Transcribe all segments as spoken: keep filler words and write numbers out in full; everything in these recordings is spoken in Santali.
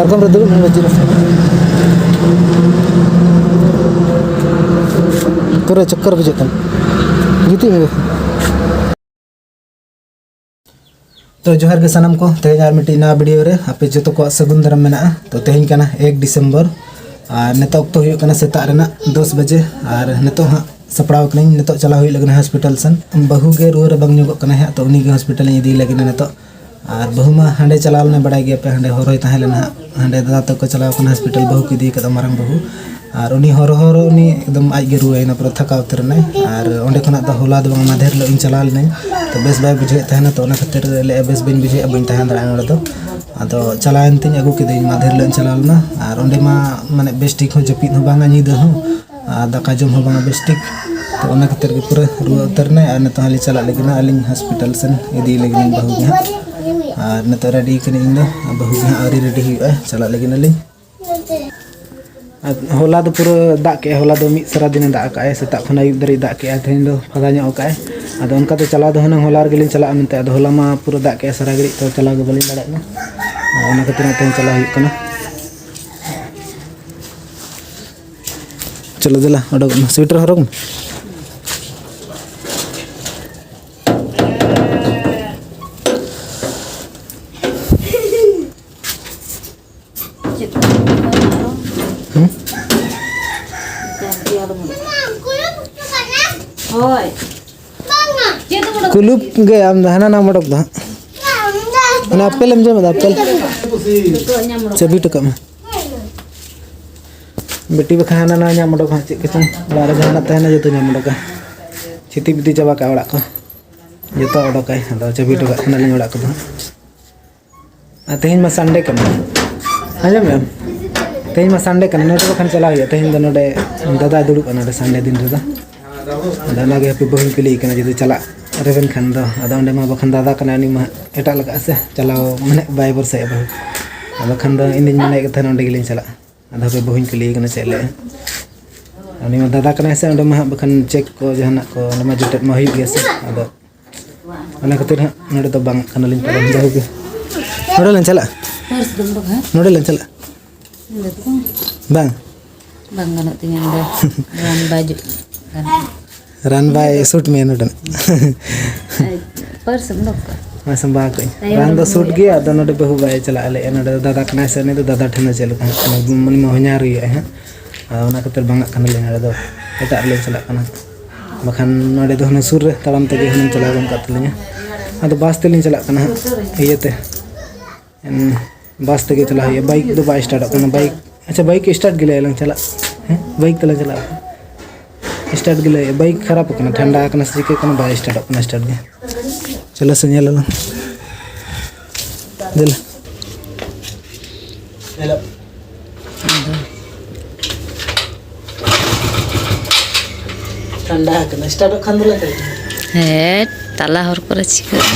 ᱯᱟᱨᱠᱚᱢ ᱨᱮ ᱫᱩᱲᱩᱵ ᱢᱮ, ᱵᱟᱹᱡᱤ ᱨᱮ᱾ ᱛᱚᱨᱮ ᱪᱚᱠᱠᱚᱨ ᱵᱩᱡᱷᱟᱹᱜ ᱠᱟᱱᱟ, ᱜᱤᱛᱤᱡ ᱢᱮ ᱵᱟᱠᱷᱟᱱ᱾ ᱛᱚ ᱡᱚᱦᱟᱨ ᱜᱮ ᱥᱟᱱᱟᱢ ᱠᱚ, ᱛᱮᱦᱮᱧ ᱟᱨ ᱢᱤᱫᱴᱤᱡ ᱱᱟᱣᱟ ᱵᱷᱤᱰᱤᱭᱳ ᱨᱮ ᱟᱯᱮ ᱡᱚᱛᱚ ᱠᱚᱣᱟᱜ ᱥᱟᱹᱜᱩᱱ ᱫᱟᱨᱟᱢ ᱢᱮᱱᱟᱜᱼᱟ᱾ ᱛᱚ ᱛᱮᱦᱮᱧ ᱠᱟᱱᱟ ᱮᱠ ᱰᱤᱥᱮᱢᱵᱚᱨ, ᱟᱨ ᱱᱤᱛᱚᱜ ᱚᱠᱛᱚ ᱦᱩᱭᱩᱜ ᱠᱟᱱᱟ ᱥᱮᱛᱟᱜ ᱨᱮᱱᱟᱜ ᱫᱚᱥ ᱵᱟᱡᱮ᱾ ᱟᱨ ᱱᱤᱛᱚᱜ ᱦᱟᱸᱜ ᱥᱟᱯᱲᱟᱣ ᱠᱟᱹᱱᱟᱹᱧ, ᱱᱤᱛᱚᱜ ᱪᱟᱞᱟᱣ ᱦᱩᱭᱩᱜ ᱞᱟᱹᱜᱤᱫ ᱦᱚᱥᱯᱤᱴᱟᱞ ᱥᱮᱱ᱾ ᱵᱟᱹᱦᱩ ᱜᱮ ᱨᱩᱣᱟᱹ ᱨᱮ ᱵᱟᱝ ᱧᱚᱜᱚᱜ ᱠᱟᱱᱟᱭ ᱦᱟᱸᱜ, ᱛᱚ ᱩᱱᱤ ᱜᱮ ᱦᱚᱥᱯᱤᱴᱟᱞ ᱤᱧ ᱤᱫᱤᱭᱮ ᱞᱟᱹᱜᱤᱫ ᱱᱤᱛᱚᱜ᱾ ᱟᱨ ᱵᱟᱹᱦᱩ ᱢᱟ ᱦᱟᱸᱰᱮ ᱪᱟᱞᱟᱣ ᱞᱮᱱᱟ, ᱵᱟᱲᱟᱭ ᱜᱮᱭᱟᱯᱮ, ᱦᱟᱸᱰᱮ ᱦᱚᱨᱦᱚᱭ ᱛᱟᱦᱮᱸ ᱞᱮᱱᱟ ᱦᱟᱸᱜ, ᱦᱟᱸᱰᱮ ᱫᱟᱫᱟ ᱛᱟᱠᱚ ᱪᱟᱞᱟᱣ ᱠᱟᱱᱟ ᱦᱚᱥᱯᱤᱴᱟᱞ, ᱵᱟᱹᱦᱩ ᱠᱚ ᱤᱫᱤ ᱠᱟᱫᱟ ᱢᱟᱨᱟᱝ ᱵᱟᱹᱦᱩ᱾ ᱟᱨ ᱩᱱᱤ ᱦᱚᱨᱦᱚ ᱦᱚᱨᱦᱚ ᱩᱱᱤ ᱮᱠᱫᱚᱢ ᱟᱡ ᱜᱮ ᱨᱩᱣᱟᱹᱭᱮᱱᱟ, ᱯᱩᱨᱟᱹ ᱛᱷᱟᱠᱟᱣ ᱩᱛᱟᱹᱨ ᱮᱱᱟᱭ᱾ ᱟᱨ ᱚᱸᱰᱮ ᱠᱷᱚᱱᱟᱜ ᱫᱚ ᱦᱚᱞᱟ ᱫᱚ ᱵᱟᱝ, ᱢᱟᱫᱷᱮᱨ ᱦᱤᱞᱳᱜ ᱤᱧ ᱪᱟᱞᱟᱣ ᱞᱮᱱᱟᱹᱧ, ᱛᱚ ᱵᱮᱥ ᱵᱟᱭ ᱵᱩᱡᱷᱟᱹᱣᱮᱫ ᱛᱟᱦᱮᱱᱟ, ᱛᱚ ᱚᱱᱟ ᱠᱷᱟᱹᱛᱤᱨ ᱞᱟᱹᱭᱮᱫᱼᱟ ᱵᱮᱥ ᱵᱟᱹᱧ ᱵᱩᱡᱷᱟᱹᱣᱮᱫᱼᱟ, ᱵᱟᱹᱧ ᱛᱟᱦᱮᱸ ᱫᱟᱲᱮᱭᱟᱜᱼᱟ ᱱᱚᱰᱮ ᱫᱚ᱾ ᱟᱫᱚ ᱪᱟᱞᱟᱣᱮᱱ ᱛᱤᱧ, ᱟᱹᱜᱩ ᱠᱮᱫᱮᱧ, ᱢᱟᱫᱷᱮᱨ ᱦᱤᱞᱳᱜ ᱤᱧ ᱪᱟᱞᱟᱣ ᱞᱮᱱᱟ᱾ ᱟᱨ ᱚᱸᱰᱮ ᱢᱟ ᱢᱟᱱᱮ ᱵᱮᱥ ᱴᱷᱤᱠ ᱦᱚᱸ ᱡᱟᱹᱯᱤᱫ ᱦᱚᱸ ᱵᱟᱝᱟ, ᱧᱤᱫᱟᱹ ᱦᱚᱸ ᱟᱨ ᱫᱟᱠᱟ ᱡᱚᱢ ᱦᱚᱸ ᱵᱟᱝᱟ ᱵᱮᱥ ᱴᱷᱤᱠ᱾ ᱛᱚ ᱚᱱᱟ ᱠᱷᱟᱹᱛᱤᱨ ᱜᱮ ᱯᱩᱨᱟᱹ ᱨᱩᱣᱟᱹ ᱩᱛᱟᱹᱨ ᱮᱱᱟᱭ᱾ ᱟᱨ ᱱᱤᱛᱚᱜ ᱦᱟᱸᱜ ᱞᱤᱧ ᱪᱟᱞᱟᱜ ᱞᱟᱹᱜᱤᱫ ᱱᱟᱜ ᱟᱹᱞᱤᱧ ᱦᱚᱥᱯᱤᱴᱟᱞ ᱥᱮᱱ, ᱤᱫᱤᱭᱮ ᱞᱟᱹᱜᱤᱫ ᱞᱤᱧ ᱵᱟᱹᱦᱩ ᱜᱮ ᱦᱟᱸᱜ᱾ ᱟᱨ ᱱᱤᱛᱚᱜ ᱨᱮᱰᱤ ᱠᱟᱹᱱᱟᱹᱧ ᱤᱧ ᱫᱚ, ᱵᱟᱹᱦᱩ ᱜᱮ ᱦᱟᱸᱜ ᱟᱹᱣᱨᱤ ᱨᱮᱰᱤ ᱦᱩᱭᱩᱜᱼᱟ, ᱪᱟᱞᱟᱜ ᱞᱟᱹᱜᱤᱫ ᱟᱹᱞᱤᱧ᱾ ᱟᱨ ᱦᱚᱞᱟ ᱫᱚ ᱯᱩᱨᱟᱹ ᱫᱟᱜ ᱠᱮᱜᱼᱟᱭ, ᱦᱚᱞᱟ ᱫᱚ ᱢᱤᱫ ᱥᱟᱨᱟ ᱫᱤᱱᱮ ᱫᱟᱜ ᱟᱠᱟᱜᱼᱟᱭ, ᱥᱮᱛᱟᱜ ᱠᱷᱚᱱ ᱟᱹᱭᱩᱵ ᱫᱷᱟᱹᱨᱤᱡ ᱫᱟᱜ ᱠᱮᱜᱼᱟᱭ᱾ ᱛᱮᱦᱮᱧ ᱫᱚ ᱯᱷᱟᱫᱟ ᱧᱚᱜ ᱟᱠᱟᱜᱼᱟᱭ᱾ ᱟᱫᱚ ᱚᱱᱠᱟ ᱫᱚ ᱪᱟᱞᱟᱣ ᱫᱚ ᱦᱩᱱᱟᱹᱝ ᱦᱚᱞᱟ ᱨᱮᱜᱮ ᱞᱤᱧ ᱪᱟᱞᱟᱜᱼᱟ ᱢᱮᱱᱛᱮ, ᱟᱫᱚ ᱦᱚᱞᱟ ᱢᱟ ᱯᱩᱨᱟᱹ ᱫᱟᱜ ᱠᱮᱜᱼᱟᱭ ᱥᱟᱨᱟ ᱜᱷᱟᱹᱲᱤᱡ, ᱛᱚ ᱪᱟᱞᱟᱣ ᱜᱮ ᱵᱟᱹᱞᱤᱧ ᱫᱟᱲᱮᱭᱟᱜ ᱠᱟᱱᱟ᱾ ᱟᱨ ᱚᱱᱟ ᱠᱷᱟᱹᱛᱤᱨ ᱛᱮᱦᱮᱧ ᱪᱟᱞᱟᱣ ᱦᱩᱭᱩᱜ ᱠᱟᱱᱟ᱾ ᱪᱚᱞᱚ ᱫᱮᱞᱟ, ᱚᱰᱚᱠᱚᱜ ᱢᱮ, ᱥᱩᱭᱮᱴᱟᱨ ᱦᱚᱨᱚᱜᱽ ᱢᱮ᱾ ᱦᱩᱸ? ᱦᱳᱭ᱾ ᱠᱩᱞᱩᱯ ᱜᱮ ᱟᱢ ᱫᱚ, ᱦᱟᱱᱟ ᱱᱟᱢ ᱚᱰᱚᱠ ᱫᱚ ᱦᱟᱸᱜ᱾ ᱚᱱᱟ ᱟᱯᱮᱞ ᱮᱢ ᱡᱚᱢ ᱮᱫᱟ, ᱟᱯᱮᱞ? ᱪᱟᱹᱵᱤ ᱦᱚᱴᱚ ᱠᱟᱜ ᱢᱮ᱾ ᱵᱤᱴᱤ ᱵᱟᱠᱷᱟᱱ ᱦᱟᱱᱟ ᱱᱟᱣᱟ ᱧᱟᱢ ᱚᱰᱚᱠ ᱦᱟᱸᱜ, ᱪᱮᱫ ᱠᱚᱪᱚᱝ ᱚᱲᱟᱜ ᱨᱮ ᱡᱟᱦᱟᱱᱟᱜ ᱛᱟᱦᱮᱱᱟ, ᱡᱚᱛᱚ ᱧᱟᱢ ᱚᱰᱚᱠᱟ᱾ ᱪᱷᱤᱛᱤ ᱵᱤᱛᱤ ᱪᱟᱵᱟ ᱠᱟᱜᱼᱟ ᱚᱲᱟᱜ ᱠᱚ, ᱡᱚᱛᱚ ᱚᱰᱚᱠᱟᱭ᱾ ᱟᱫᱚ ᱪᱟᱹᱵᱤ ᱦᱚᱴᱚ ᱠᱟᱜ ᱠᱟᱱᱟᱞᱤᱧ ᱚᱲᱟᱜ ᱠᱚᱫᱚ ᱦᱟᱸᱜ᱾ ᱟᱨ ᱛᱮᱦᱮᱧ ᱢᱟ ᱥᱟᱱᱰᱮ ᱠᱟᱱᱟ᱾ ᱟᱸᱡᱚᱢ ᱢᱮ, ᱛᱮᱦᱮᱧ ᱢᱟ ᱥᱟᱱᱰᱮ ᱠᱟᱱᱟ, ᱱᱚᱰᱮ ᱵᱟᱠᱷᱟᱱ ᱪᱟᱞᱟᱣ ᱦᱩᱭᱩᱜᱼᱟ᱾ ᱛᱮᱦᱮᱧ ᱫᱚ ᱱᱚᱰᱮ ᱫᱟᱫᱟᱭ ᱫᱩᱲᱩᱵᱼᱟ, ᱱᱚᱰᱮ ᱥᱟᱱᱰᱮ ᱫᱤᱱ ᱨᱮᱫᱚ᱾ ᱟᱫᱚ ᱚᱱᱟᱜᱮ ᱦᱟᱯᱮ ᱵᱟᱹᱦᱩᱧ ᱠᱩᱞᱤᱭᱮ ᱠᱟᱱᱟ, ᱡᱩᱫᱤ ᱪᱟᱞᱟᱜ ᱨᱮᱵᱮᱱ ᱠᱷᱟᱱ ᱫᱚ᱾ ᱟᱫᱚ ᱚᱸᱰᱮ ᱢᱟ ᱵᱟᱠᱷᱟᱱ ᱫᱟᱫᱟ ᱠᱟᱱᱟᱭ, ᱩᱱᱤ ᱢᱟ ᱮᱴᱟᱜ ᱞᱮᱠᱟᱜᱼᱟ ᱥᱮ, ᱪᱟᱞᱟᱣ ᱢᱟᱱᱮ ᱵᱟᱭ ᱵᱷᱚᱨᱥᱟᱭᱟ ᱵᱟᱹᱦᱩ᱾ ᱟᱫᱚ ᱠᱷᱟᱱ ᱫᱚ ᱤᱧ ᱫᱩᱧ ᱢᱚᱱᱮᱭᱮᱫ ᱠᱟᱱ ᱛᱟᱦᱮᱱᱟ ᱚᱸᱰᱮ ᱜᱮᱞᱤᱧ ᱪᱟᱞᱟᱜᱼᱟ᱾ ᱟᱫᱚ ᱦᱟᱯᱮ ᱵᱟᱹᱦᱩᱧ ᱠᱩᱞᱤᱭᱮ ᱠᱟᱱᱟ ᱪᱮᱫ ᱞᱟᱹᱭᱟ᱾ ᱩᱱᱤ ᱢᱟ ᱫᱟᱫᱟ ᱠᱟᱱᱟᱭ ᱥᱮ, ᱚᱸᱰᱮ ᱢᱟ ᱦᱟᱸᱜ ᱵᱟᱠᱷᱟᱱ ᱪᱮᱠ ᱠᱚ ᱡᱟᱦᱟᱱᱟᱜ ᱠᱚ ᱚᱸᱰᱮ ᱢᱟ ᱡᱚᱴᱮᱫ ᱢᱟ ᱦᱩᱭᱩᱜ ᱜᱮᱭᱟ ᱥᱮ᱾ ᱟᱫᱚ ᱚᱱᱟ ᱠᱷᱟᱹᱛᱤᱨ ᱦᱟᱸᱜ ᱱᱚᱰᱮ ᱫᱚ ᱵᱟᱝ ᱠᱟᱱᱟᱞᱤᱧ ᱯᱟᱞᱮᱱ, ᱵᱟᱹᱦᱩ ᱜᱮ᱾ ᱱᱚᱰᱮ ᱞᱤᱧ ᱪᱟᱞᱟᱜᱼᱟ᱾ ᱯᱟᱨᱥ ᱫᱚ ᱵᱟᱝ, ᱦᱮᱸ? ᱱᱚᱰᱮ ᱞᱟᱝ ᱪᱟᱞᱟᱜᱼᱟ᱾ ᱱᱚᱰᱮ ᱫᱚ ᱵᱟᱝ᱾ ᱵᱟᱝ᱾ ᱵᱟᱝ ᱜᱟᱱᱚᱜ ᱛᱤᱧᱟᱹ ᱱᱚᱰᱮ᱾ ᱨᱟᱱ ᱵᱟᱭ ᱡᱩᱛ ᱠᱟᱱᱟ᱾ ᱨᱟᱱ ᱵᱟᱭ ᱥᱩᱴ ᱢᱮᱭᱟ ᱱᱚᱰᱮᱱᱟᱜ᱾ ᱯᱟᱨᱥ ᱮᱢ ᱚᱰᱚᱠ ᱠᱟᱜᱼᱟ? ᱢᱟ ᱥᱟᱢᱵᱟᱣ ᱠᱟᱜ ᱟᱹᱧ᱾ ᱛᱟᱭᱚᱢ ᱨᱟᱱ ᱫᱚ ᱨᱮ ᱥᱩᱴ ᱜᱮᱭᱟ, ᱟᱫᱚ ᱱᱚᱰᱮ ᱵᱟᱹᱦᱩ ᱵᱟᱭ ᱪᱟᱞᱟᱜ ᱞᱟᱹᱭᱮᱫᱼᱟ᱾ ᱱᱚᱰᱮ ᱫᱚ ᱫᱟᱫᱟ ᱠᱟᱱᱟᱭ ᱥᱮ, ᱩᱱᱤ ᱫᱚ ᱫᱟᱫᱟ ᱴᱷᱮᱱ ᱫᱚ ᱪᱮᱫ ᱞᱮᱠᱟ ᱦᱟᱸᱜ, ᱩᱱᱤ ᱢᱟ ᱦᱚᱧᱦᱟᱨ ᱦᱩᱭᱩᱜᱼᱟ ᱦᱟᱸᱜ᱾ ᱟᱫᱚ ᱚᱱᱟ ᱠᱷᱟᱹᱛᱤᱨ ᱵᱟᱝ ᱜᱟᱱᱚᱜ ᱠᱟᱱᱟ, ᱱᱚᱰᱮ ᱫᱚ ᱮᱴᱟᱜ ᱨᱮᱞᱤᱧ ᱪᱟᱞᱟᱜ ᱠᱟᱱᱟ᱾ ᱵᱟᱠᱷᱟᱱ ᱱᱚᱰᱮ ᱫᱚ ᱦᱩᱱᱟᱹᱝ ᱥᱩᱨ ᱨᱮ ᱛᱟᱲᱟᱢ ᱛᱮᱜᱮ ᱦᱩᱱᱟᱹᱝ ᱪᱟᱞᱟᱣ ᱜᱚᱫ ᱠᱚᱜ ᱛᱟᱹᱞᱤᱧᱟ᱾ ᱟᱫᱚ ᱵᱟᱥ ᱛᱮᱞᱤᱧ ᱪᱟᱞᱟᱜ ᱠᱟᱱᱟ ᱦᱟᱸᱜ, ᱤᱭᱟᱹᱛᱮ᱾ ᱮᱱ, ᱵᱟᱥ ᱛᱮᱜᱮ ᱪᱟᱞᱟᱜ ᱦᱩᱭᱩᱜᱼᱟ᱾ ᱵᱟᱭᱤᱠ ᱫᱚ ᱵᱟᱭ ᱥᱴᱟᱨᱴᱚᱜ ᱠᱟᱱᱟ᱾ ᱵᱟᱭᱤᱠ, ᱟᱪᱪᱷᱟ, ᱵᱟᱭᱤᱠ ᱥᱴᱟᱨᱴ ᱜᱮ ᱞᱟᱹᱭ ᱞᱟᱝ ᱪᱟᱞᱟᱜ᱾ ᱦᱮᱸ, ᱵᱟᱭᱤᱠ ᱛᱮᱞᱟᱝ ᱪᱟᱞᱟᱜᱼᱟ᱾ ᱥᱴᱟᱨᱴ ᱜᱮ ᱞᱟᱹᱭ, ᱵᱟᱭᱤᱠ ᱠᱷᱟᱨᱟᱯ ᱟᱠᱟᱱᱟ, ᱴᱷᱟᱱᱰᱟ ᱟᱠᱟᱱᱟ ᱥᱮ ᱪᱤᱠᱟᱹᱜ ᱠᱟᱱᱟ, ᱵᱟᱭ ᱥᱴᱟᱨᱴᱚᱜ ᱠᱟᱱᱟ ᱥᱴᱟᱨᱴ ᱜᱮ᱾ ᱪᱚᱞᱚ ᱥᱮ ᱧᱮᱞ ᱟᱞᱟᱝ᱾ ᱫᱮᱞᱟ᱾ ᱧᱮᱞᱚᱜ᱾ ᱴᱷᱟᱱᱰᱟ ᱟᱠᱟᱱᱟ, ᱥᱴᱟᱨᱴᱚᱜ ᱠᱷᱟᱱ ᱫᱚ ᱞᱟᱹᱭ ᱫᱟᱲᱮᱭᱟᱜᱼᱟ᱾ ᱦᱮᱸ, ᱛᱟᱞᱟ ᱦᱚᱨ ᱠᱚᱨᱮ ᱪᱤᱠᱟᱹᱜᱼᱟ?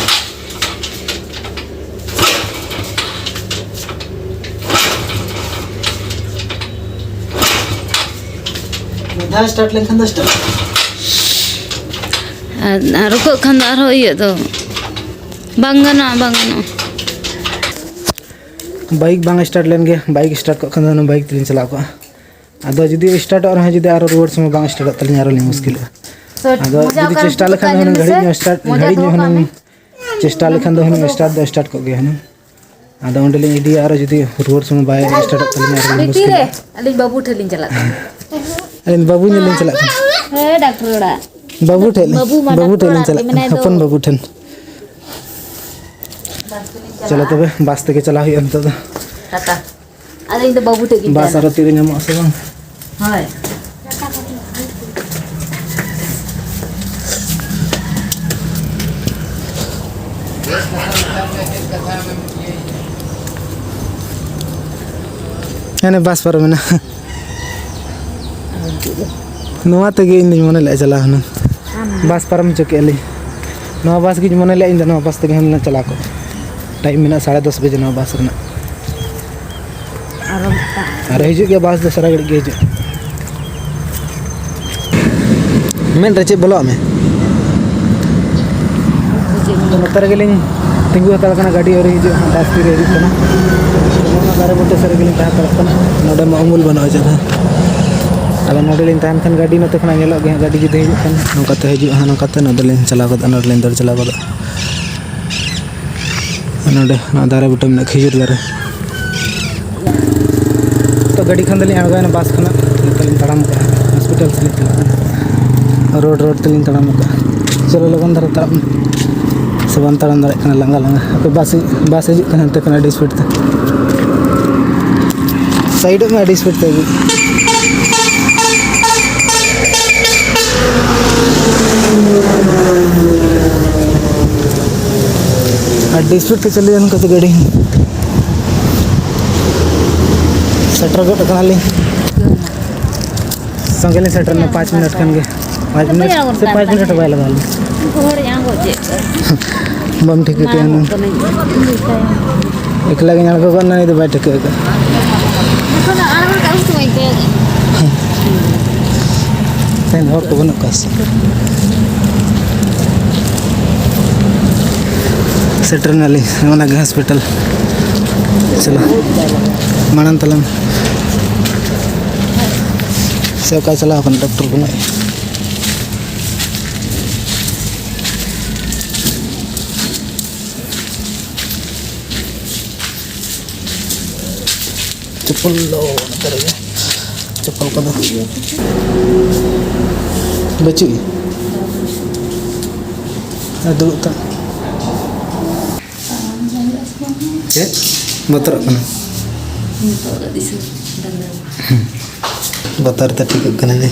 ᱢᱤᱫ ᱫᱷᱟᱣ ᱥᱴᱟᱨᱴ ᱞᱮᱱᱠᱷᱟᱱ ᱫᱚ ᱥᱴᱟᱨᱴ᱾ ᱟᱨ, ᱟᱨ ᱨᱩᱠᱟᱹᱜ ᱠᱷᱟᱱ ᱫᱚ ᱟᱨᱦᱚᱸ ᱤᱭᱟᱹᱜ ᱫᱚ᱾ ᱵᱟᱝ ᱜᱟᱱᱚᱜᱼᱟ, ᱵᱟᱝ ᱜᱟᱱᱚᱜᱼᱟ᱾ ᱵᱟᱭᱤᱠ ᱵᱟᱝ ᱥᱴᱟᱨᱴ ᱞᱮᱱ ᱜᱮ, ᱵᱟᱭᱤᱠ ᱥᱴᱟᱨᱴ ᱠᱚᱜ ᱠᱷᱟᱱ ᱫᱚ ᱦᱩᱱᱟᱹᱝ ᱵᱟᱭᱤᱠ ᱛᱮᱞᱤᱧ ᱪᱟᱞᱟᱣ ᱠᱚᱜᱼᱟ᱾ ᱟᱫᱚ ᱡᱩᱫᱤ ᱥᱴᱟᱨᱴᱚᱜ ᱨᱮᱦᱚᱸ, ᱡᱩᱫᱤ ᱟᱨᱚ ᱨᱩᱣᱟᱹᱲ ᱥᱚᱢᱚᱭ ᱵᱟᱝ ᱥᱴᱟᱨᱴᱚᱜ ᱛᱟᱹᱞᱤᱧᱟ, ᱟᱨᱚ ᱞᱤᱧ ᱢᱩᱥᱠᱤᱞᱚᱜᱼᱟ᱾ ᱥᱚᱴ, ᱟᱫᱚ ᱢᱚᱡᱟ ᱡᱩᱫᱤ ᱚᱠᱟᱨᱮ ᱪᱮᱥᱴᱟ ᱛᱩᱫ ᱞᱮᱠᱷᱟᱱ ᱠᱟᱜ ᱫᱚ ᱧᱮᱞ ᱦᱩᱱᱟᱹᱝ ᱢᱮᱥᱮ? ᱜᱷᱟᱹᱲᱤᱡ ᱧᱚᱜ ᱥᱴᱟᱨᱴ, ᱢᱚᱡᱟ ᱜᱷᱟᱹᱲᱤᱡ ᱫᱚᱦᱚ ᱧᱚᱜ ᱠᱟᱜ ᱦᱩᱱᱟᱹᱝ ᱢᱮ᱾ ᱪᱮᱥᱴᱟ ᱞᱮᱠᱷᱟᱱ ᱫᱚ ᱦᱩᱱᱟᱹᱝ ᱥᱴᱟᱨᱴ ᱫᱚ ᱥᱴᱟᱨᱴ ᱠᱚᱜ ᱜᱮᱭᱟ ᱦᱩᱱᱟᱹᱝ᱾ ᱟᱫᱚ ᱚᱸᱰᱮ ᱞᱤᱧ ᱤᱫᱤᱭᱟ, ᱟᱨᱚ ᱡᱩᱫᱤ ᱨᱩᱣᱟᱹᱲ ᱥᱚᱢᱚᱭ ᱵᱟᱭ ᱥᱴᱟᱨᱴᱚᱜ ᱛᱟᱹᱞᱤᱧᱟ, ᱟᱨᱚ ᱞᱤᱧ ᱵᱤᱴᱤ ᱨᱮ, ᱢᱩᱥᱠᱤᱞᱚᱜᱼᱟ᱾ ᱟᱹᱞᱤᱧ ᱵᱟᱹᱵᱩ ᱴᱷᱮᱱ ᱞᱤᱧ ᱪᱟᱞᱟᱜ ᱠᱟᱱᱟ᱾ ᱟᱹᱞᱤᱧ ᱵᱟᱹᱵᱩ ᱧᱮᱞ ᱞᱤᱧ ᱪᱟᱞᱟᱜ ᱠᱟᱱᱟ᱾ ᱦᱮᱸ, ᱰᱟᱠᱛᱟᱨ ᱚᱲᱟᱜ᱾ ᱵᱟᱹᱵᱩ ᱴᱷᱮᱱ ᱞᱤᱧ, ᱵᱟᱹᱵᱩ ᱢᱟ ᱵᱟᱹᱵᱩ ᱰᱟᱠᱛᱟᱨ ᱴᱷᱮᱱ ᱞᱤᱧ ᱚᱲᱟᱜ ᱨᱮᱜᱮ ᱪᱟᱞᱟᱜ ᱢᱮᱱᱟᱭ ᱠᱟᱱᱟ, ᱫᱚ᱾ ᱦᱚᱯᱚᱱ ᱵᱟᱹᱵᱩ ᱴᱷᱮᱱ᱾ ᱵᱟᱥ ᱛᱮᱞᱤᱧ ᱪᱟᱞᱟᱜᱼᱟ᱾ ᱪᱚᱞᱚ ᱛᱚᱵᱮ, ᱵᱟᱥ ᱛᱮᱜᱮ ᱪᱟᱞᱟᱜ ᱦᱩᱭᱩᱜᱼᱟ ᱱᱤᱛᱚᱜ ᱫᱚ᱾ ᱴᱟᱴᱟ᱾ ᱟᱫᱚ ᱤᱧ ᱫᱚ ᱵᱟᱹᱵᱩ ᱴᱷᱮᱱ ᱜᱤᱧ ᱵᱟᱥ ᱪᱟᱞᱟᱜᱼᱟ᱾ ᱟᱨᱚ ᱛᱤᱨᱮ ᱧᱟᱢᱚᱜᱼᱟ ᱥᱮ ᱵᱟᱝ? ᱦᱳᱭ᱾ ᱦᱟᱱᱮ ᱵᱟᱥ ᱯᱟᱨᱚᱢᱮᱱᱟ᱾ ᱱᱚᱣᱟ ᱛᱮᱜᱮ ᱤᱧ ᱫᱩᱧ ᱢᱚᱱᱮ ᱞᱮᱫᱼᱟ ᱪᱟᱞᱟᱣ ᱦᱩᱱᱟᱹᱝ᱾ ᱟᱢ ᱫᱚ? ᱵᱟᱥ ᱯᱟᱨᱚᱢ ᱦᱚᱪᱚ ᱠᱮᱫᱼᱟ ᱞᱤᱧ᱾ ᱱᱚᱣᱟ ᱵᱟᱥ ᱜᱤᱧ ᱢᱚᱱᱮ ᱞᱮᱫᱼᱟ ᱤᱧ ᱫᱚ, ᱱᱚᱣᱟ ᱵᱟᱥ ᱛᱮᱜᱮ ᱦᱩᱱᱟᱹᱝ ᱞᱮ ᱪᱟᱞᱟᱣ ᱠᱚᱜᱼᱟ᱾ ᱴᱟᱭᱤᱢ ᱢᱮᱱᱟᱜᱼᱟ ᱥᱟᱲᱮ ᱫᱚᱥ ᱵᱟᱡᱮ ᱱᱚᱣᱟ ᱵᱟᱥ ᱨᱮᱱᱟᱜ᱾ ᱟᱨᱚ ᱢᱤᱫᱴᱟᱝ᱾ ᱟᱨ ᱦᱤᱡᱩᱜ ᱜᱮᱭᱟ ᱵᱟᱥ ᱫᱚ, ᱥᱟᱨᱟ ᱜᱷᱟᱹᱲᱤᱡ ᱜᱮ ᱦᱤᱡᱩᱜ᱾ ᱢᱮᱫ ᱨᱮ ᱪᱮᱫ ᱵᱚᱞᱚᱜ ᱢᱮ? ᱪᱮᱫ ᱵᱚᱞᱚᱜ? ᱱᱚᱛᱮ ᱨᱮᱜᱮ ᱞᱤᱧ ᱛᱤᱸᱜᱩ ᱦᱟᱛᱟᱲ ᱠᱟᱱᱟ, ᱜᱟᱹᱰᱤ ᱟᱹᱣᱨᱤ ᱦᱤᱡᱩᱜᱼᱟ, ᱵᱟᱥ ᱛᱤᱨᱮ ᱦᱤᱡᱩᱜ ᱠᱟᱱᱟ᱾ ᱚᱱᱟ ᱫᱟᱨᱮ ᱵᱩᱴᱟᱹ ᱥᱮᱫ ᱨᱮᱜᱮ ᱞᱤᱧ ᱛᱟᱦᱮᱸ ᱦᱟᱛᱟᱲᱚᱜ ᱠᱟᱱᱟ᱾ ᱱᱚᱰᱮ ᱢᱟ ᱩᱢᱩᱞ ᱵᱟᱹᱱᱩᱜᱼᱟ ᱪᱮᱫ ᱦᱚᱸ᱾ ᱟᱫᱚ ᱱᱚᱰᱮ ᱞᱤᱧ ᱛᱟᱦᱮᱱ ᱠᱷᱟᱱ ᱜᱟᱹᱰᱤ ᱱᱚᱛᱮ ᱠᱷᱚᱱᱟᱜ ᱧᱮᱞᱚᱜ ᱜᱮᱭᱟ, ᱜᱟᱹᱰᱤ ᱡᱩᱫᱤ ᱦᱤᱡᱩᱜ ᱠᱷᱟᱱ᱾ ᱱᱚᱝᱠᱟᱛᱮ ᱦᱤᱡᱩᱜᱼᱟ, ᱱᱚᱝᱠᱟᱛᱮ ᱱᱚᱰᱮ ᱞᱤᱧ ᱪᱟᱞᱟᱣ ᱜᱚᱫᱚᱜᱼᱟ, ᱱᱚᱰᱮ ᱞᱤᱧ ᱫᱟᱹᱲ ᱪᱟᱞᱟᱣ ᱜᱚᱫᱚᱜᱼᱟ᱾ ᱱᱚᱰᱮ ᱱᱚᱣᱟ ᱫᱟᱨᱮ ᱵᱩᱴᱟᱹ ᱢᱮᱱᱟᱜᱼᱟ, ᱠᱷᱤᱡᱩᱨ ᱫᱟᱨᱮ᱾ ᱛᱚ ᱜᱟᱹᱰᱤ ᱠᱷᱚᱱ ᱫᱚᱞᱤᱧ ᱟᱬᱜᱚᱭᱮᱱᱟ, ᱵᱟᱥ ᱠᱷᱚᱱᱟᱜ ᱱᱤᱛᱚᱜ ᱞᱤᱧ ᱛᱟᱲᱟᱢ ᱠᱟᱜᱼᱟ, ᱦᱚᱥᱯᱤᱴᱟᱞ ᱥᱮᱫ ᱞᱤᱧ ᱪᱟᱞᱟᱜ ᱠᱟᱱᱟ᱾ ᱨᱳᱰ ᱨᱳᱰ ᱛᱮᱞᱤᱧ ᱛᱟᱲᱟᱢ ᱠᱟᱜᱼᱟ᱾ ᱪᱚᱞᱚ ᱞᱚᱜᱚᱱ ᱫᱷᱟᱨᱟ ᱛᱟᱲᱟᱢ, ᱥᱮ ᱵᱟᱢ ᱛᱟᱲᱟᱢ ᱫᱟᱲᱮᱭᱟᱜ ᱠᱟᱱᱟ, ᱞᱟᱸᱜᱟ ᱞᱟᱸᱜᱟ᱾ ᱦᱟᱯᱮ ᱵᱟᱥ, ᱵᱟᱥ ᱦᱤᱡᱩᱜ ᱠᱟᱱᱟ ᱦᱟᱱᱛᱮ ᱠᱷᱚᱱ ᱟᱹᱰᱤ ᱥᱯᱤᱰ ᱛᱮ᱾ ᱥᱟᱭᱤᱰᱚᱜ ᱢᱮ, ᱟᱹᱰᱤ ᱥᱯᱤᱰ ᱛᱮ ᱦᱤᱡᱩᱜ᱾ ᱟᱹᱰᱤ ᱥᱯᱤᱰ ᱛᱮ ᱪᱟᱹᱞᱩᱭᱟ ᱱᱚᱝᱠᱟᱛᱮ ᱜᱟᱹᱰᱤ᱾ ᱥᱮᱴᱮᱨ ᱜᱚᱫ ᱠᱟᱱᱟᱞᱤᱧ᱾ ᱥᱚᱸᱜᱮ ᱞᱤᱧ ᱥᱮᱴᱮᱨ ᱮᱱᱟ, ᱯᱟᱸᱪ ᱢᱤᱱᱤᱴ ᱠᱷᱟᱱ ᱜᱮ᱾ ᱯᱟᱸᱪ ᱢᱤᱱᱤᱴ ᱥᱮ ᱯᱟᱸᱪ ᱢᱤᱱᱤᱴ ᱦᱚᱸ ᱵᱟᱭ ᱞᱟᱜᱟᱣ ᱞᱮᱱᱟ᱾ ᱩᱱᱠᱩ ᱦᱚᱲ ᱧᱟᱢ ᱜᱚᱫ ᱠᱮᱫ ᱠᱚᱣᱟ᱾ ᱵᱟᱢ ᱴᱷᱤᱠᱟᱹ ᱠᱮᱜᱼᱟ ᱦᱩᱱᱟᱹᱝ᱾ ᱮᱠᱞᱟ ᱜᱮᱧ ᱟᱬᱜᱚ ᱜᱚᱫ ᱮᱱᱟ, ᱩᱱᱤ ᱫᱚ ᱵᱟᱭ ᱴᱷᱤᱠᱟᱹ ᱟᱠᱟᱫᱼᱟ᱾ ᱡᱚᱠᱷᱚᱱ ᱟᱬᱜᱚ ᱨᱟᱠᱟᱵ ᱩᱱ ᱥᱚᱢᱚᱭ ᱠᱚ᱾ ᱛᱮᱦᱮᱧ ᱦᱚᱲ ᱠᱚ ᱵᱟᱹᱱᱩᱜ ᱠᱚᱣᱟ ᱥᱮ? ᱥᱮᱴᱮᱨ ᱮᱱᱟᱞᱤᱧ ᱚᱱᱟ ᱜᱮ ᱦᱚᱥᱯᱤᱴᱟᱞ᱾ ᱪᱚᱞᱚ, ᱢᱟᱲᱟᱝ ᱛᱟᱞᱟᱝ᱾ ᱥᱮ ᱚᱠᱟᱭ ᱪᱟᱞᱟᱣ ᱠᱟᱱᱟ ᱰᱚᱠᱴᱚᱨ ᱠᱚ ᱱᱟᱜ? ᱪᱚᱯᱚᱞ ᱫᱚ ᱱᱚᱛᱮ ᱨᱮᱜᱮ᱾ ᱪᱚᱯᱚᱞ ᱠᱚᱫᱚ ᱵᱟᱹᱪᱩᱜ ᱜᱮ᱾ ᱟᱨ ᱫᱩᱲᱩᱵ ᱛᱟᱢ᱾ ᱪᱮᱫ? ᱵᱚᱛᱚᱨᱚᱜ ᱠᱟᱱᱟ? ᱱᱤᱛᱚᱜ ᱫᱚ ᱫᱤᱥᱟᱹ ᱰᱟᱸᱰᱟ᱾ ᱵᱚᱛᱚᱨ ᱛᱮ ᱴᱷᱤᱠᱚᱜ ᱠᱟᱱᱟ ᱡᱮ᱾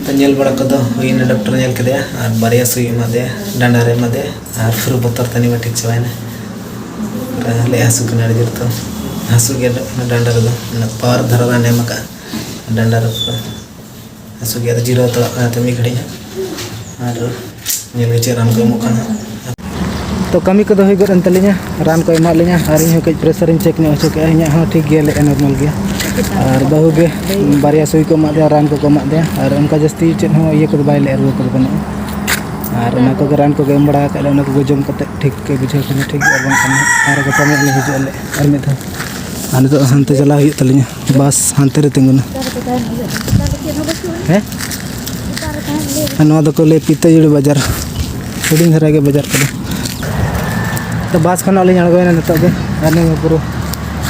ᱛᱚ ᱧᱮᱞ ᱵᱟᱲᱟ ᱠᱚᱫᱚ ᱦᱩᱭᱱᱟ, ᱰᱚᱠᱴᱚᱨ ᱧᱮᱞ ᱠᱮᱫᱮᱭᱟ ᱟᱨ ᱵᱟᱨᱭᱟ ᱥᱩᱭ ᱮᱢᱟᱫᱮᱭᱟ, ᱰᱟᱸᱰᱟ ᱨᱮ ᱮᱢᱟᱫᱮᱭᱟ ᱟᱨ ᱯᱩᱨᱟᱹ ᱵᱚᱛᱚᱨ ᱛᱟᱹᱱᱤᱡ ᱢᱟ ᱴᱷᱤᱠ ᱪᱟᱵᱟᱭᱮᱱᱟ᱾ ᱛᱟᱦᱞᱮ ᱦᱟᱹᱥᱩ ᱠᱟᱱᱟ ᱟᱹᱰᱤ ᱡᱳᱨ, ᱛᱚ ᱦᱟᱹᱥᱩ ᱜᱮᱭᱟ ᱚᱱᱟ ᱰᱟᱸᱰᱟ ᱨᱮᱫᱚ, ᱩᱱᱟᱹᱜ ᱯᱟᱣᱟᱨ ᱫᱷᱟᱨᱟ ᱨᱟᱱ ᱮᱢ ᱟᱠᱟᱫᱼᱟ ᱰᱟᱸᱰᱟ ᱨᱮᱫᱚ᱾ ᱦᱟᱹᱥᱩ ᱜᱮᱭᱟ, ᱟᱫᱚ ᱡᱤᱨᱟᱹᱣ ᱦᱟᱛᱟᱲᱚᱜ ᱠᱟᱱᱟ ᱛᱚ ᱢᱤᱫ ᱜᱷᱟᱹᱲᱤᱡ ᱦᱟᱸᱜ᱾ ᱟᱨ ᱧᱮᱞ ᱜᱮ ᱪᱮᱫ ᱨᱟᱱ ᱠᱚ ᱮᱢᱚᱜ ᱠᱟᱱᱟ᱾ ᱛᱚ ᱠᱟᱹᱢᱤ ᱠᱚᱫᱚ ᱦᱩᱭ ᱜᱚᱫ ᱮᱱ ᱛᱟᱹᱞᱤᱧᱟ, ᱨᱟᱱ ᱠᱚ ᱮᱢᱟᱜ ᱞᱤᱧᱟ ᱟᱨ ᱤᱧ ᱦᱚᱸ ᱠᱟᱹᱡ ᱯᱨᱮᱥᱟᱨ ᱤᱧ ᱪᱮᱠ ᱧᱚᱜ ᱦᱚᱪᱚ ᱠᱮᱜᱼᱟ, ᱤᱧᱟᱹᱜ ᱦᱚᱸ ᱴᱷᱤᱠ ᱜᱮᱭᱟ ᱞᱮᱜᱼᱟ, ᱱᱚᱨᱢᱟᱞ ᱜᱮᱭᱟ᱾ ᱟᱨ ᱵᱟᱹᱦᱩ ᱜᱮ ᱵᱟᱨᱭᱟ ᱥᱩᱭ ᱠᱚ ᱮᱢᱟᱜ ᱫᱮᱭᱟ, ᱨᱟᱱ ᱠᱚᱠᱚ ᱮᱢᱟᱜ ᱫᱮᱭᱟ, ᱟᱨ ᱚᱱᱠᱟ ᱡᱟᱹᱥᱛᱤ ᱪᱮᱫ ᱦᱚᱸ ᱤᱭᱟᱹ ᱠᱚᱫᱚ ᱵᱟᱭ ᱞᱮᱜᱼᱟ, ᱨᱩᱣᱟᱹ ᱠᱚᱫᱚ ᱵᱟᱹᱱᱩᱜᱼᱟ᱾ ᱟᱨ ᱚᱱᱟ ᱠᱚᱜᱮ ᱨᱟᱱ ᱠᱚᱜᱮ ᱮᱢ ᱵᱟᱲᱟ ᱟᱠᱟᱫ ᱞᱮ, ᱚᱱᱟ ᱠᱚᱜᱮ ᱡᱚᱢ ᱠᱟᱛᱮ ᱴᱷᱤᱠ ᱜᱮ ᱵᱩᱡᱷᱟᱹᱣ ᱠᱟᱱᱟ, ᱴᱷᱤᱠ ᱜᱮ᱾ ᱟᱨ ᱵᱟᱝᱠᱷᱟᱱ ᱟᱨ ᱜᱟᱯᱟ ᱢᱮᱭᱟᱝ ᱞᱮ ᱦᱤᱡᱩᱜ ᱟᱞᱮ ᱟᱨ ᱢᱤᱫ ᱫᱷᱟᱣ᱾ ᱟᱨ ᱱᱤᱛᱚᱜ ᱦᱟᱱᱛᱮ ᱪᱟᱞᱟᱣ ᱦᱩᱭᱩᱜ ᱛᱟᱹᱞᱤᱧᱟ, ᱵᱟᱥ ᱦᱟᱱᱛᱮ ᱨᱮ ᱛᱤᱸᱜᱩᱱᱟ᱾ ᱦᱮᱸ? ᱟᱨ ᱱᱚᱣᱟ ᱫᱚᱠᱚ ᱞᱟᱹᱭ ᱯᱤᱛᱟᱹᱡᱩᱲᱤ ᱵᱟᱡᱟᱨ, ᱦᱩᱰᱤᱧ ᱫᱷᱟᱨᱟ ᱜᱮ ᱵᱟᱡᱟᱨ ᱠᱚᱫᱚ᱾ ᱛᱚ ᱵᱟᱥ ᱠᱷᱚᱱᱟᱜ ᱞᱤᱧ ᱟᱬᱜᱚᱭᱮᱱᱟ ᱱᱤᱛᱚᱜ ᱜᱮ, ᱟᱨ ᱱᱤᱭᱟᱹ ᱯᱩᱨᱟᱹ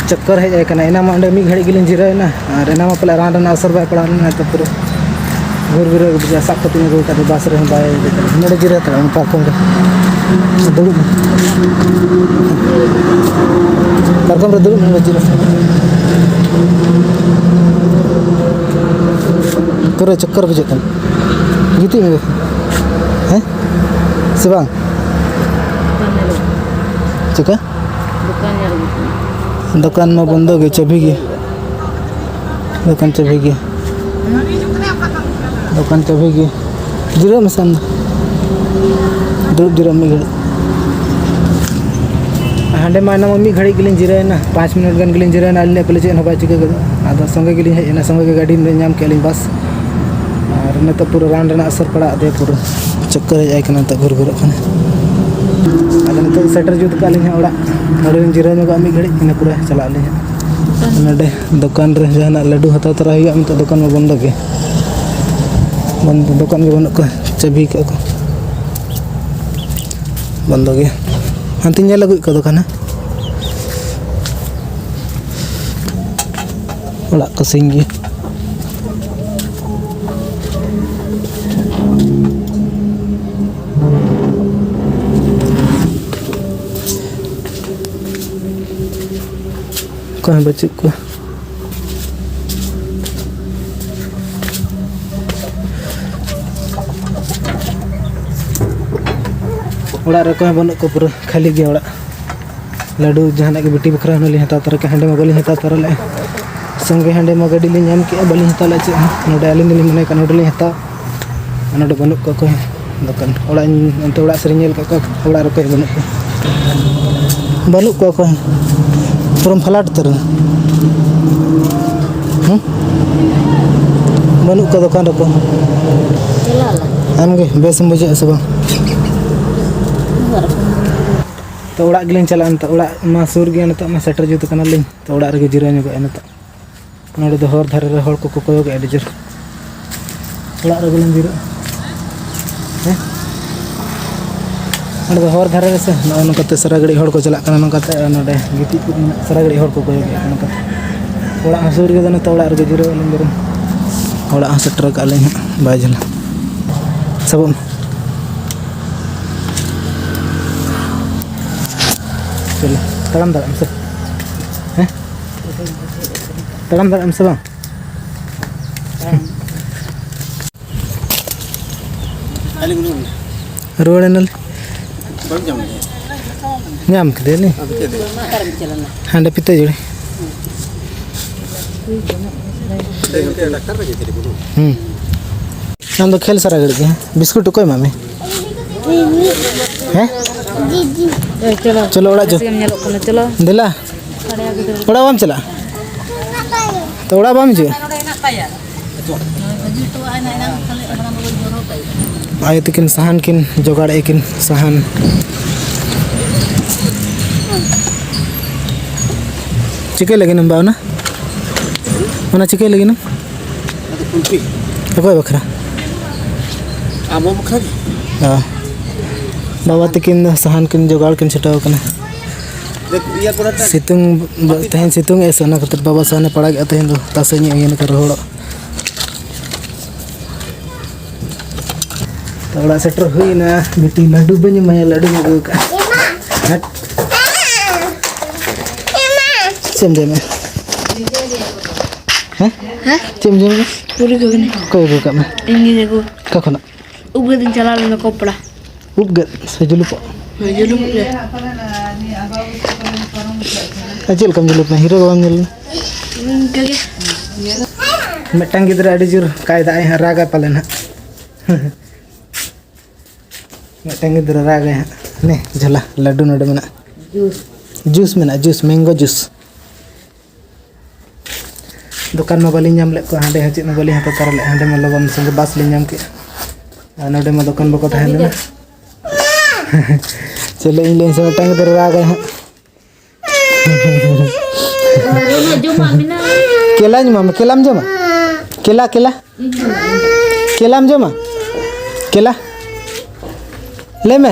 ᱪᱚᱠᱠᱚᱨ ᱦᱮᱡ ᱟᱠᱟᱱᱟ᱾ ᱮᱱᱟ ᱢᱟ ᱚᱸᱰᱮ ᱢᱤᱫ ᱜᱷᱟᱹᱲᱤᱡ ᱜᱮᱞᱤᱧ ᱡᱤᱨᱟᱹᱣ ᱮᱱᱟ, ᱟᱨ ᱮᱱᱟ ᱢᱟ ᱯᱟᱞᱮ ᱨᱟᱱ ᱨᱮᱱᱟᱜ ᱟᱥᱚᱨ ᱵᱟᱭ ᱯᱟᱲᱟᱣ ᱞᱮᱱᱟ, ᱛᱚ ᱯᱩᱨᱟᱹ ᱜᱷᱩᱨ ᱜᱷᱩᱨᱟᱹ ᱜᱮ ᱵᱩᱡᱷᱟᱹᱜᱼᱟ᱾ ᱥᱟᱵ ᱠᱟᱛᱮᱧ ᱟᱹᱜᱩ ᱟᱠᱟᱫᱮ ᱵᱟᱥ ᱨᱮᱦᱚᱸ ᱵᱟᱭ ᱫᱮᱡ ᱫᱟᱲᱮᱭᱟᱜᱼᱟ᱾ ᱱᱚᱰᱮ ᱡᱤᱨᱟᱹ ᱦᱟᱛᱟᱲᱚᱜ ᱢᱮ ᱯᱟᱨᱠᱚᱢ ᱨᱮ, ᱫᱩᱲᱩᱵ ᱢᱮ᱾ ᱯᱟᱨᱠᱚᱢ ᱨᱮ ᱫᱩᱲᱩᱵ ᱢᱮ, ᱱᱚᱰᱮ ᱡᱤᱨᱟᱹᱜ ᱢᱮ᱾ ᱯᱩᱨᱟᱹ ᱪᱚᱠᱠᱚᱨ ᱵᱩᱡᱷᱟᱹᱜ ᱠᱟᱱᱟ᱾ ᱜᱤᱛᱤᱡ ᱢᱮ ᱵᱟᱠᱷᱟᱱ᱾ ᱦᱮᱸ? ᱥᱮ ᱵᱟᱝ? ᱪᱤᱠᱟ? ᱫᱚᱠᱟᱱ ᱧᱮᱞ ᱦᱩᱭᱩᱜ ᱠᱟᱱᱟ᱾ ᱫᱚᱠᱟᱱ ᱢᱟ ᱵᱚᱱᱫᱚ ᱜᱮ, ᱪᱟᱹᱵᱤ ᱜᱮ᱾ ᱫᱚᱠᱟᱱ ᱪᱟᱹᱵᱤ ᱜᱮ᱾ ᱫᱚᱠᱟᱱ ᱪᱟᱹᱵᱤ ᱜᱮ᱾ ᱡᱤᱨᱟᱹᱜ ᱢᱮᱥᱮ ᱟᱢ ᱫᱚ᱾ ᱫᱩᱲᱩᱵ ᱡᱤᱨᱟᱹᱜ ᱢᱤᱫ ᱜᱷᱟᱹᱲᱤᱡ᱾ ᱦᱟᱸᱰᱮ ᱢᱟ ᱮᱱᱟᱝ ᱢᱟ ᱢᱤᱫ ᱜᱷᱟᱹᱲᱤᱡ ᱜᱮᱞᱤᱧ ᱡᱤᱨᱟᱹᱣᱮᱱᱟ, ᱯᱟᱸᱪ ᱢᱤᱱᱤᱴ ᱜᱟᱱ ᱜᱮᱞᱤᱧ ᱡᱤᱨᱟᱹᱣᱮᱱᱟ, ᱟᱹᱞᱤᱧ ᱞᱟᱹᱭᱮᱫ ᱯᱟᱞᱮ ᱪᱮᱫ ᱦᱚᱸ ᱵᱟᱭ ᱪᱤᱠᱟᱹ ᱜᱚᱫᱚᱜᱼᱟ᱾ ᱟᱫᱚ ᱥᱚᱸᱜᱮ ᱜᱮᱞᱤᱧ ᱦᱮᱡ ᱮᱱᱟ, ᱥᱚᱸᱜᱮ ᱜᱮ ᱜᱟᱹᱰᱤ ᱧᱟᱢ ᱠᱮᱫᱼᱟ ᱞᱤᱧ, ᱵᱟᱥ᱾ ᱟᱨ ᱱᱤᱛᱚᱜ ᱯᱩᱨᱟᱹ ᱨᱟᱱ ᱨᱮᱱᱟᱜ ᱟᱥᱚᱨ ᱯᱟᱲᱟᱜ ᱟᱫᱮᱭᱟ, ᱯᱩᱨᱟᱹ ᱪᱚᱠᱠᱚᱨ ᱦᱮᱡ ᱟᱭ ᱠᱟᱱᱟ, ᱱᱤᱛᱚᱜ ᱜᱷᱩᱨ ᱜᱷᱩᱨᱚᱜ ᱠᱟᱱᱟ᱾ ᱟᱫᱚ ᱱᱤᱛᱚᱜ ᱥᱮᱴᱮᱨ ᱡᱩᱛ ᱠᱟᱜ ᱞᱤᱧ ᱦᱟᱸᱜ ᱚᱲᱟᱜ, ᱱᱚᱰᱮ ᱞᱤᱧ ᱡᱤᱨᱟᱹᱣ ᱧᱚᱜᱚᱜᱼᱟ ᱢᱤᱫ ᱜᱷᱟᱹᱲᱤᱡ, ᱤᱱᱟᱹ ᱯᱚᱨᱮ ᱪᱟᱞᱟᱜ ᱟᱹᱞᱤᱧ ᱦᱟᱸᱜ᱾ ᱱᱚᱰᱮ ᱫᱚᱠᱟᱱ ᱨᱮ ᱡᱟᱦᱟᱱᱟᱜ ᱞᱟᱹᱰᱩ ᱦᱟᱛᱟᱣ ᱛᱚᱨᱟ ᱦᱩᱭᱩᱜᱼᱟ, ᱱᱤᱛᱚᱜ ᱫᱚᱠᱟᱱ ᱢᱟ ᱵᱚᱱᱫᱚ ᱜᱮ, ᱵᱚᱱᱫᱚ, ᱫᱚᱠᱟᱱ ᱜᱮ ᱵᱟᱹᱱᱩᱜ ᱠᱚᱣᱟ, ᱪᱟᱹᱵᱤ ᱠᱟᱜᱼᱟ ᱠᱚ᱾ ᱵᱚᱱᱫᱚ ᱜᱮ᱾ ᱦᱟᱱᱛᱮᱧ ᱧᱮᱞ ᱟᱹᱜᱩᱭᱮᱫ ᱠᱚᱣᱟ ᱫᱚᱠᱟᱱ, ᱦᱮᱸ? ᱚᱲᱟᱜ ᱠᱚ ᱥᱮᱱ ᱜᱮ᱾ ᱚᱠᱚᱭ ᱦᱚᱸ ᱵᱟᱹᱪᱩᱜ ᱠᱚᱣᱟ᱾ ᱚᱲᱟᱜ ᱨᱮ ᱚᱠᱚᱭ ᱦᱚᱸ ᱵᱟᱹᱱᱩᱜ ᱠᱚᱣᱟ, ᱯᱩᱨᱟᱹ ᱠᱷᱟᱹᱞᱤ ᱜᱮᱭᱟ ᱚᱲᱟᱜ᱾ ᱞᱟᱹᱰᱩ ᱡᱟᱦᱟᱱᱟᱜ ᱜᱮ ᱵᱤᱴᱤ ᱵᱟᱠᱷᱨᱟ ᱦᱩᱱᱟᱹᱝ ᱞᱤᱧ ᱦᱟᱛᱟᱣ ᱛᱚᱨᱟ ᱠᱮᱭᱟ, ᱦᱟᱸᱰᱮ ᱢᱟ ᱵᱟᱹᱞᱤᱧ ᱦᱟᱛᱟᱣ ᱛᱚᱨᱟ ᱞᱮᱫᱼᱟ᱾ ᱥᱚᱸᱜᱮ ᱦᱟᱸᱰᱮ ᱢᱟ ᱜᱟᱹᱰᱤ ᱞᱤᱧ ᱧᱟᱢ ᱠᱮᱫᱼᱟ, ᱵᱟᱹᱞᱤᱧ ᱦᱟᱛᱟᱣ ᱞᱮᱫᱼᱟ ᱪᱮᱫ ᱦᱚᱸ᱾ ᱱᱚᱰᱮ ᱟᱹᱞᱤᱧ ᱫᱚᱞᱤᱧ ᱢᱚᱱᱮ ᱠᱟᱜᱼᱟ ᱱᱚᱰᱮ ᱞᱤᱧ ᱦᱟᱛᱟᱣᱟ᱾ ᱟᱨ ᱱᱚᱰᱮ ᱵᱟᱹᱱᱩᱜ ᱠᱚᱣᱟ ᱚᱠᱚᱭ ᱦᱚᱸ᱾ ᱫᱚᱠᱟᱱ ᱚᱲᱟᱜ ᱤᱧ, ᱚᱱᱛᱮ ᱚᱲᱟᱜ ᱥᱮᱫ ᱨᱤᱧ ᱧᱮᱞ ᱠᱟᱜ ᱠᱚᱣᱟ, ᱚᱲᱟᱜ ᱨᱮ ᱚᱠᱚᱭ ᱦᱚᱸ ᱵᱟᱹᱱᱩᱜ ᱠᱚᱣᱟ᱾ ᱵᱟᱹᱱᱩᱜ ᱠᱚᱣᱟ ᱚᱠᱚᱭ ᱦᱚᱸ᱾ ᱯᱩᱨᱟᱹᱢ ᱯᱷᱟᱞᱟᱴ ᱩᱛᱟᱹᱨ ᱮᱱᱟ᱾ ᱦᱮᱸ? ᱵᱟᱹᱱᱩᱜ ᱠᱚᱣᱟ ᱫᱚᱠᱟᱱ ᱨᱮ ᱚᱠᱚᱭ ᱦᱚᱸ᱾ ᱪᱟᱞᱟᱜ ᱟᱞᱮ᱾ ᱟᱢᱜᱮ ᱵᱮᱥ ᱮᱢ ᱵᱩᱡᱷᱟᱹᱣᱮᱫᱼᱟ ᱥᱮ ᱵᱟᱝ? ᱛᱚ, ᱚᱲᱟᱜ ᱜᱮᱞᱤᱧ ᱪᱟᱞᱟᱜᱼᱟ ᱱᱤᱛᱚᱜ᱾ ᱚᱲᱟᱜ ᱢᱟ ᱥᱩᱨ ᱜᱮᱭᱟ, ᱱᱤᱛᱚᱜ ᱢᱟ ᱥᱮᱴᱮᱨ ᱡᱩᱛ ᱠᱟᱱᱟᱞᱤᱧ᱾ ᱛᱚ, ᱚᱲᱟᱜ ᱨᱮᱜᱮ ᱡᱤᱨᱟᱹᱣ ᱧᱚᱜᱚᱜᱼᱟ ᱱᱤᱛᱚᱜ᱾ ᱱᱚᱰᱮ ᱫᱚ ᱦᱚᱨ ᱫᱷᱟᱨᱮ ᱨᱮ ᱦᱚᱲ ᱠᱚᱠᱚ ᱠᱚᱭᱚᱜᱮᱫᱼᱟ ᱟᱹᱰᱤ ᱡᱳᱨ᱾ ᱚᱲᱟᱜ ᱨᱮᱜᱮ ᱞᱤᱧ ᱡᱤᱨᱟᱹᱜᱼᱟ᱾ ᱦᱮᱸ? ᱱᱚᱰᱮ ᱫᱚ ᱦᱚᱨ ᱫᱷᱟᱨᱮ ᱨᱮᱥᱮ ᱱᱚᱜᱼᱚ ᱱᱚᱝᱠᱟᱛᱮ ᱥᱟᱨᱟ ᱜᱷᱟᱹᱲᱤᱡ ᱦᱚᱲ ᱠᱚ ᱪᱟᱞᱟᱜ ᱠᱟᱱᱟ, ᱱᱚᱝᱠᱟᱛᱮ ᱱᱚᱰᱮ ᱜᱤᱛᱤᱡ ᱠᱚ ᱢᱮᱱᱟᱜᱼᱟ, ᱥᱟᱨᱟ ᱜᱷᱟᱹᱲᱤᱡ ᱦᱚᱲ ᱠᱚ ᱠᱚᱭᱚᱜᱮᱫᱼᱟ ᱱᱚᱝᱠᱟᱛᱮ᱾ ᱚᱲᱟᱜ ᱦᱚᱸ ᱥᱩᱨ ᱜᱮᱭᱟ, ᱱᱤᱛᱚᱜ ᱚᱲᱟᱜ ᱨᱮᱜᱮ ᱡᱤᱨᱟᱹᱜ ᱟᱹᱞᱤᱧ ᱵᱚᱨᱚᱝ᱾ ᱚᱲᱟᱜ ᱦᱚᱸ ᱥᱮᱴᱮᱨ ᱠᱟᱜᱼᱟ ᱞᱤᱧ ᱦᱟᱸᱜ, ᱵᱟᱭ ᱡᱷᱟᱹᱞᱟ᱾ ᱥᱟᱵᱚᱜ ᱢᱮ᱾ ᱪᱚᱞᱚ, ᱛᱟᱲᱟᱢ ᱫᱟᱲᱮᱭᱟᱜ ᱟᱢ ᱥᱮ? ᱦᱮᱸ? ᱛᱟᱲᱟᱢ ᱫᱟᱲᱮᱭᱟᱜ ᱟᱢ ᱥᱮ ᱵᱟᱝ? ᱨᱩᱣᱟᱹᱲ ᱮᱱᱟᱞᱮ᱾ ᱵᱟᱢ ᱧᱟᱢ ᱞᱮᱫᱟ? ᱧᱟᱢ ᱠᱮᱫᱮᱭᱟᱞᱤᱧ᱾ ᱟᱫᱚ ᱪᱮᱫ? ᱦᱟᱸᱰᱮ ᱯᱤᱛᱟᱹᱡᱩᱲᱤ᱾ ᱰᱟᱠᱛᱟᱨ ᱨᱮᱜᱮ ᱪᱮᱫ ᱠᱚ? ᱦᱩᱸ᱾ ᱟᱢ ᱫᱚ ᱠᱷᱮᱞ ᱥᱟᱨᱟ ᱜᱷᱟᱹᱲᱤᱡ ᱜᱮ, ᱦᱮᱸ? ᱵᱤᱥᱠᱩᱴ ᱚᱠᱚᱭ ᱮᱢᱟᱜ ᱢᱮ? ᱦᱮᱸ? ᱮ, ᱪᱚᱞᱚ᱾ ᱪᱚᱞᱚ ᱚᱲᱟᱜ ᱪᱚ᱾ ᱵᱮᱥ ᱜᱮᱢ ᱧᱮᱞᱚᱜ ᱠᱟᱱᱟ, ᱪᱚᱞᱚ᱾ ᱫᱮᱞᱟ᱾ ᱚᱲᱟᱜ ᱵᱟᱢ ᱪᱟᱞᱟᱜᱼᱟ? ᱛᱚ ᱚᱲᱟᱜ ᱵᱟᱢ ᱦᱤᱡᱩᱜᱼᱟ? ᱟᱭᱳ ᱛᱟᱹᱠᱤᱱ ᱥᱟᱦᱟᱱ ᱠᱤᱱ ᱡᱚᱜᱟᱲᱮᱫᱼᱟ ᱠᱤᱱ, ᱥᱟᱦᱟᱱ᱾ ᱪᱤᱠᱟᱹᱭ ᱞᱟᱹᱜᱤᱫ ᱮᱢ ᱵᱟ ᱚᱱᱟ? ᱚᱱᱟ ᱪᱤᱠᱟᱹᱭ ᱞᱟᱹᱜᱤᱫ ᱮᱢ? ᱚᱠᱚᱭ ᱵᱟᱠᱷᱨᱟ? ᱟᱵᱚ ᱵᱟᱠᱷᱨᱟ ᱜᱮ᱾ ᱚ᱾ ᱵᱟᱵᱟ ᱛᱟᱹᱠᱤᱱ ᱫᱚ ᱥᱟᱦᱟᱱ ᱠᱤᱱ ᱡᱚᱜᱟᱲ ᱠᱤᱱ ᱪᱷᱩᱴᱟᱹᱣ ᱠᱟᱱᱟ᱾ ᱫᱮᱠ, ᱤᱭᱟᱹ ᱠᱚᱨᱮ ᱴᱟᱝ᱾ ᱥᱤᱛᱩᱝ ᱵ-, ᱛᱮᱦᱮᱧ ᱥᱤᱛᱩᱝ ᱮᱜᱼᱟ ᱥᱮ, ᱚᱱᱟ ᱠᱷᱟᱹᱛᱤᱨ ᱵᱟᱵᱟ ᱥᱟᱦᱟᱱᱮ ᱯᱟᱲᱟᱜᱮᱜᱼᱟ ᱛᱮᱦᱮᱧ ᱫᱚ, ᱛᱟᱥᱮ ᱧᱚᱜ ᱦᱩᱭᱮᱱᱟ ᱠᱚ ᱨᱚᱦᱚᱲᱚᱜ᱾ ᱛᱚ, ᱚᱲᱟᱜ ᱥᱮᱴᱮᱨ ᱦᱩᱭᱱᱟ᱾ ᱵᱤᱴᱤ ᱞᱟᱹᱰᱩ ᱵᱟᱹᱧ ᱮᱢᱟᱭᱟ, ᱞᱟᱹᱰᱩᱧ ᱟᱹᱜᱩ ᱟᱠᱟᱫᱼᱟ᱾ ᱦᱟᱴ᱾ ᱪᱮᱫ ᱮᱢ ᱡᱚᱢᱮᱫᱼᱟ? ᱦᱮᱸ? ᱦᱮᱸ? ᱪᱮᱫ ᱮᱢ ᱡᱚᱢᱮᱫᱼᱟ? ᱯᱩᱨᱤ ᱠᱚ ᱠᱟᱱᱟ᱾ ᱚᱠᱚᱭ ᱟᱹᱜᱩ ᱟᱠᱟᱫ ᱢᱮ? ᱤᱧ ᱜᱤᱧ ᱟᱹᱜᱩ᱾ ᱚᱠᱟ ᱠᱷᱚᱱᱟᱜ? ᱩᱵ ᱜᱮᱫ ᱤᱧ ᱪᱟᱞᱟᱣ ᱞᱮᱱᱟ ᱠᱚᱯᱲᱟ᱾ ᱩᱵ ᱜᱮᱫ ᱥᱮ ᱡᱩᱞᱩᱯᱚᱜ? ᱦᱮᱸ, ᱡᱩᱞᱩᱯᱚᱜ ᱜᱮ᱾ ᱟᱨ ᱪᱮᱫ ᱞᱮᱠᱟᱢ ᱡᱩᱞᱩᱯ ᱮᱱᱟ? ᱦᱤᱨᱳ ᱜᱮ ᱵᱟᱢ ᱧᱮᱞ ᱞᱮᱱᱟ? ᱤᱱᱠᱟᱹ ᱜᱮ᱾ ᱢᱤᱫᱴᱟᱝ ᱜᱤᱫᱽᱨᱟᱹ ᱟᱹᱰᱤ ᱡᱳᱨ ᱠᱟᱭ ᱫᱟᱭ ᱦᱟᱸᱜ, ᱨᱟᱜᱟᱭ ᱯᱟᱞᱮᱱ ᱦᱟᱸᱜ᱾ ᱢᱤᱫᱴᱟᱝ ᱜᱤᱫᱽᱨᱟᱹ ᱨᱟᱜᱟᱭ ᱦᱟᱸᱜ᱾ ᱱᱮ, ᱡᱷᱚᱞᱟ ᱞᱟᱹᱰᱩ ᱱᱚᱰᱮ ᱢᱮᱱᱟᱜᱼᱟ᱾ ᱡᱩᱥ᱾ ᱡᱩᱥ ᱢᱮᱱᱟᱜᱼᱟ, ᱡᱩᱥ, ᱢᱮᱝᱜᱳ ᱡᱩᱥ᱾ ᱫᱚᱠᱟᱱ ᱢᱟ ᱵᱟᱹᱞᱤᱧ ᱧᱟᱢ ᱞᱮᱫ ᱠᱚᱣᱟ, ᱦᱟᱸᱰᱮ ᱦᱚᱸ ᱪᱮᱫ ᱢᱟ ᱵᱟᱹᱞᱤᱧ ᱦᱟᱛᱟᱣ ᱛᱟᱨᱟ ᱞᱮᱫᱼᱟ᱾ ᱦᱟᱸᱰᱮ ᱢᱟ ᱞᱚᱜᱚᱱ ᱥᱚᱸᱜᱮ ᱵᱟᱥ ᱞᱤᱧ ᱧᱟᱢ ᱠᱮᱫᱼᱟ᱾ ᱟᱨ ᱱᱚᱰᱮ ᱢᱟ ᱫᱚᱠᱟᱱ ᱵᱟᱠᱚ ᱛᱟᱦᱮᱸ ᱞᱮᱱᱟ᱾ ᱪᱮᱫ ᱞᱟᱹᱭ ᱤᱧ ᱞᱟᱹᱭ ᱥᱮ, ᱢᱤᱫᱴᱟᱝ ᱜᱤᱫᱽᱨᱟᱹ ᱨᱟᱜᱟᱭ ᱦᱟᱸᱜ᱾ ᱟᱨ ᱩᱱᱟᱹᱜ ᱡᱚᱢᱟᱜ ᱢᱮᱱᱟᱜᱼᱟ᱾ ᱠᱮᱞᱟᱧ ᱮᱢᱟᱢᱟ, ᱠᱮᱞᱟᱢ ᱡᱚᱢᱟ? ᱠᱮᱞᱟ, ᱠᱮᱞᱟ᱾ ᱠᱮᱞᱟᱢ ᱡᱚᱢᱟ? ᱠᱮᱞᱟ? ᱞᱟᱹᱭ ᱢᱮ᱾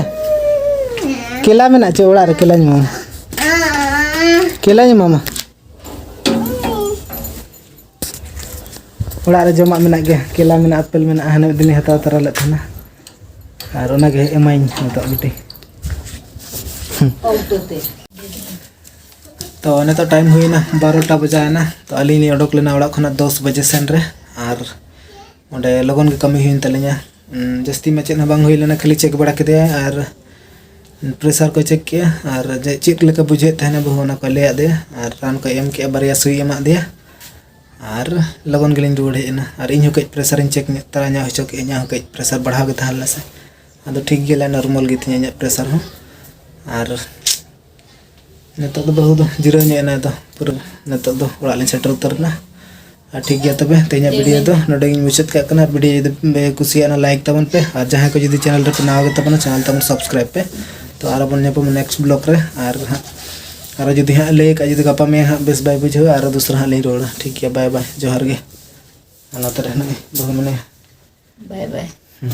ᱠᱮᱞᱟ ᱢᱮᱱᱟᱜ ᱪᱮ ᱚᱲᱟᱜ ᱨᱮ? ᱠᱮᱞᱟᱧ ᱮᱢᱟᱢᱟ᱾ ᱠᱮᱞᱟᱧ ᱮᱢᱟᱢᱟ᱾ ᱚᱲᱟᱜ ᱨᱮ ᱡᱚᱢᱟᱜ ᱢᱮᱱᱟᱜ ᱜᱮᱭᱟ, ᱠᱮᱞᱟ ᱢᱮᱱᱟᱜᱼᱟ, ᱟᱯᱮᱞ ᱢᱮᱱᱟᱜᱼᱟ, ᱦᱟᱱᱮ ᱢᱤᱫ ᱫᱤᱱᱤᱧ ᱦᱟᱛᱟᱣ ᱛᱚᱨᱟ ᱞᱮᱫ ᱛᱟᱦᱮᱱᱟ᱾ ᱟᱨ ᱚᱱᱟᱜᱮ ᱮᱢᱟᱭᱤᱧ ᱱᱤᱛᱚᱜ ᱵᱤᱴᱤ᱾ ᱛᱚ ᱱᱤᱛᱚᱜ ᱴᱟᱭᱤᱢ ᱦᱩᱭᱱᱟ, ᱵᱟᱨᱚᱴᱟ ᱵᱟᱡᱟᱣᱮᱱᱟ᱾ ᱛᱚ ᱟᱹᱞᱤᱧ ᱞᱤᱧ ᱚᱰᱚᱠ ᱞᱮᱱᱟ ᱚᱲᱟᱜ ᱠᱷᱚᱱᱟᱜ ᱫᱚᱥ ᱵᱟᱡᱮ ᱥᱮᱱ ᱨᱮ, ᱟᱨ ᱚᱸᱰᱮ ᱞᱚᱜᱚᱱ ᱜᱮ ᱠᱟᱹᱢᱤ ᱦᱩᱭᱮᱱ ᱛᱟᱹᱞᱤᱧᱟ᱾ ᱩᱸ, ᱡᱟᱹᱥᱛᱤ ᱢᱟ ᱪᱮᱫ ᱦᱚᱸ ᱵᱟᱝ ᱦᱩᱭ ᱞᱮᱱᱟ, ᱠᱷᱟᱹᱞᱤ ᱪᱮᱠ ᱵᱟᱲᱟ ᱠᱮᱫᱮᱭᱟ ᱟᱨ ᱯᱨᱮᱥᱟᱨ ᱠᱚ ᱪᱮᱠ ᱠᱮᱜᱼᱟ, ᱟᱨ ᱡᱮ ᱪᱮᱫ ᱞᱮᱠᱟ ᱵᱩᱡᱷᱟᱹᱣᱮᱫ ᱛᱟᱦᱮᱱᱟ ᱵᱟᱹᱦᱩ, ᱚᱱᱟ ᱠᱚ ᱞᱟᱹᱭᱟᱫᱮᱭᱟ, ᱟᱨ ᱨᱟᱱ ᱠᱚᱭ ᱮᱢ ᱠᱮᱜᱼᱟ, ᱵᱟᱨᱭᱟ ᱥᱩᱭ ᱮᱢᱟᱫ ᱫᱮᱭᱟ, ᱟᱨ ᱞᱚᱜᱚᱱ ᱜᱮᱞᱤᱧ ᱨᱩᱣᱟᱹᱲ ᱦᱮᱡ ᱮᱱᱟ᱾ ᱟᱨ ᱤᱧ ᱦᱚᱸ ᱠᱟᱹᱡ ᱯᱨᱮᱥᱟᱨᱤᱧ ᱪᱮᱠ ᱧᱚᱜ ᱛᱟᱨᱟ ᱧᱚᱜ ᱦᱚᱪᱚ ᱠᱮᱜᱼᱟ, ᱤᱧᱟᱹᱜ ᱦᱚᱸ ᱠᱟᱹᱡ ᱯᱨᱮᱥᱟᱨ ᱵᱟᱲᱦᱟᱣ ᱜᱮ ᱛᱟᱦᱮᱸ ᱞᱮᱱᱟ ᱥᱮ᱾ ᱟᱫᱚ ᱴᱷᱤᱠ ᱜᱮᱭᱟ, ᱱᱚᱨᱢᱟᱞ ᱜᱮᱛᱤᱧᱟ ᱤᱧᱟᱹᱜ ᱯᱨᱮᱥᱟᱨ ᱦᱚᱸ᱾ ᱟᱨ ᱱᱤᱛᱚᱜ ᱫᱚ ᱵᱟᱹᱦᱩ ᱫᱚ ᱡᱤᱨᱟᱹᱣ ᱧᱚᱜ ᱮᱱᱟᱭ ᱫᱚ, ᱯᱩᱨᱟᱹ ᱱᱤᱛᱚᱜ ᱫᱚ ᱚᱲᱟᱜ ᱞᱤᱧ ᱥᱮᱴᱮᱨ ᱩᱛᱟᱹᱨ ᱮᱱᱟ᱾ ᱟᱨ ᱴᱷᱤᱠ ᱜᱮᱭᱟ ᱛᱚᱵᱮ, ᱛᱮᱦᱮᱧᱟᱜ ᱵᱷᱤᱰᱤᱭᱳ ᱫᱚ ᱱᱚᱰᱮ ᱜᱤᱧ ᱢᱩᱪᱟᱹᱫ ᱠᱟᱜ ᱠᱟᱱᱟ᱾ ᱵᱷᱤᱰᱤᱭᱳ ᱡᱩᱫᱤ ᱯᱮ ᱠᱩᱥᱤᱭᱟᱜᱼᱟ, ᱚᱱᱟ ᱞᱟᱭᱤᱠ ᱛᱟᱵᱚᱱ ᱯᱮ, ᱟᱨ ᱡᱟᱦᱟᱸᱭ ᱠᱚ ᱡᱩᱫᱤ ᱪᱮᱱᱮᱞ ᱨᱮᱯᱮ ᱱᱟᱣᱟ ᱜᱮ ᱛᱟᱵᱚᱱᱟ, ᱪᱮᱱᱮᱞ ᱛᱟᱵᱚᱱ ᱥᱟᱵᱥᱠᱨᱟᱭᱤᱵ ᱯᱮ᱾ ᱛᱚ ᱟᱨᱚ ᱵᱚᱱ ᱧᱟᱯᱟᱢᱟ ᱱᱮᱠᱥᱴ ᱵᱞᱚᱜ ᱨᱮ᱾ ᱟᱨ ᱦᱟᱸᱜ ᱟᱨᱚ ᱡᱩᱫᱤ ᱦᱟᱸᱜ ᱞᱟᱹᱭ ᱠᱟᱜᱼᱟ, ᱡᱩᱫᱤ ᱜᱟᱯᱟ ᱢᱮᱭᱟᱝ ᱦᱟᱸᱜ ᱵᱮᱥ ᱵᱟᱭ ᱵᱩᱡᱷᱟᱹᱣᱟ, ᱟᱨᱚ ᱫᱚᱥᱨᱟ ᱦᱟᱸᱜ ᱞᱤᱧ ᱨᱩᱣᱟᱹᱲᱟ᱾ ᱴᱷᱤᱠ ᱜᱮᱭᱟ, ᱵᱟᱭ ᱵᱟᱭ, ᱡᱚᱦᱟᱨ ᱜᱮ᱾ ᱚᱱᱟ ᱛᱟᱨᱟ ᱦᱮᱱᱟᱜ ᱵᱟᱹᱦᱩ ᱢᱮᱱᱟᱭᱟ᱾ ᱵᱟᱭ ᱵᱟᱭ᱾ ᱦᱩᱸ᱾